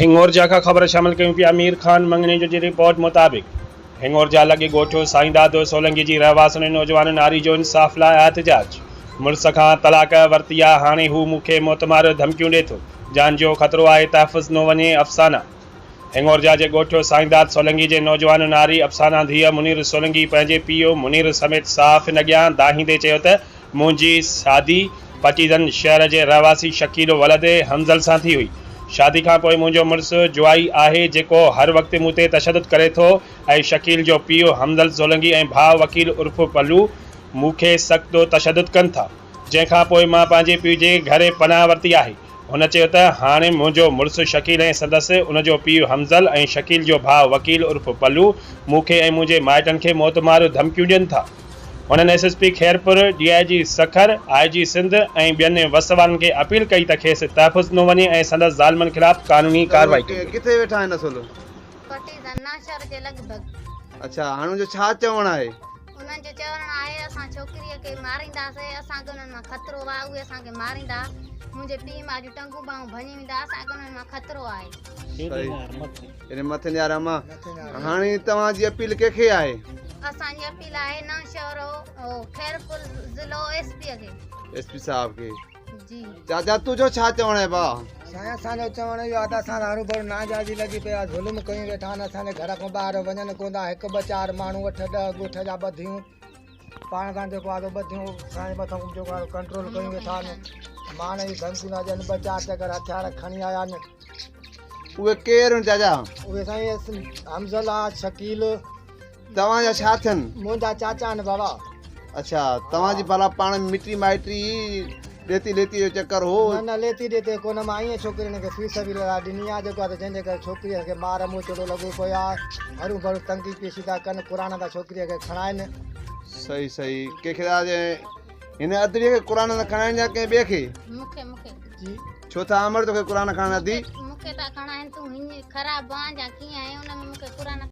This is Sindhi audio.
هڱورجا کان خبر شامل ڪيون پيا مير خان مڱڻيجو جي رپورٽ مطابق هڱورجا لڳ ڳوٺ سائينداد سولنگي جي رهواسين نوجوان ناري جو انصاف لاء احتجاج مڙس کان طلاق ورتي آ هاڻي هو مون کي موتمار ڌمڪيون ڏي ٿو جان جو خطرو آهي تحفظ نو وڃي افسانا هڱورجا جي ڳوٺ سائينداد سولنگي جي نوجوان ناري افسانا ڌيء منير سولنگي پنهنجي پيء منير سميت صحافين اڳيان دانهيندي چيو ته منهنجي شادي پٽيدن شهر جي رهواسي شڪيل ولد حمزل سان ٿي هئي. شادي کان پوء منهنجو مڙس جوائي آهي جيڪو هر وقت مون تي تشدد ڪري ٿو ۽ شڪيل جو پيء حمزل سولنگي ۽ ڀاء وڪيل عرف پلو مون کي سخت تشدد ڪن ٿا جنهن کان پوء مان پنهنجي پيء جي گهر پناهه ورتي آهي. هن چيو ته هاڻي منهنجو مڙس شڪيل ۽ سندس ان جو پيء حمزل ۽ شڪيل جو ڀاء وڪيل عرف پلو مون کي ۽ منهنجي مائٽن کي موتمار ڌمڪيون ڏين ٿا. هنن S S P Khairpur, D I G Sukkur, I G Sindh ۽ ٻين وس وارن کي اپيل ڪئي ته کيس تحفظ ڏنو وڃي ۽ سندس ظالمن خلاف قانوني ڪارروائي ڪئي وڃي. ڪٿي ويٺا آهن اصل؟ پٽي ڌنا شھر جي لڳ ڀڳ. اڇا هاڻي ان جو ڇا چوڻ آهي؟ انهن جو چوڻ آهي اسان ڇوڪريء کي مارينداسين اسان کي انهن مان خطرو آهي اهي اسان کي ماريندا منهنجي پيء ماء جون ٽنگون ٻانهون ڀڃي ويندا اسان کي انهن مان خطرو آهي. صحيح يعني مٿي نيار اما هاڻي توهان جي اپيل ڪنهن کي آهي؟ اسان جي اپيل آهي نوشهرو خيرپور ضلعو ايس پي کي. ايس پي صاحب کي. جي. چاچا تنهنجو ڇا چوڻ آهي ڀاء؟ سائين اسان جو چوڻ اهو آهي ته اسان سان هروڀرو ناانجازي لڳي پئي آهي ظلم ڪيون ويٺا آهن اسان جي گهر کان ٻاهر وڃن ڪونه ٿا هڪ ٻه چار ماڻهو اٺ ڏهه ڳوٺ جا ٻڌيون پاڻ سان جيڪو آهي سو ٻڌيون اسان جي مٿان جيڪو آهي ڪنٽرول ڪيون ويٺا آهن ماڻهن جي ڌمڪيون ٿا ڏين ٻه چار چڪر هٿيار کڻي آيا آهن. اهي ڪير آهن چاچا؟ اهي سائين حمزل آ شڪيل. توهان جا ڇا ٿين؟ منهنجا چاچا آهن بابا. اڇا توهان جي ڀلا پاڻ ۾ مٽي مائٽي ڏيتي ليتي جو چڪر هو؟ نه نه ليتي ڏيتي ڪونه مان ائين ڇوڪرين کي في سبيل الله ڏني آ جيڪو آ سو جنهن جي ڪري ڇوڪريء کي مار موچڙو لڳو پيو آ هرون ڀرون تنگي پيشي ٿا ڪن قرآن تان ڇوڪريء کي کڻائن. صحيح صحيح ڪنهن کي ٿا هن ادڙيء کي قرآن تان کڻائن يا ڪنهن ٻئي کي؟ مون کي مون کي. جي. ڇو ٿا امڙ توکي قرآن کڻائن ادي؟ مون کي ٿا کڻائن تون هينئن خراب آن يا ڪيئن آهين ان ۾ مون کي قرآن.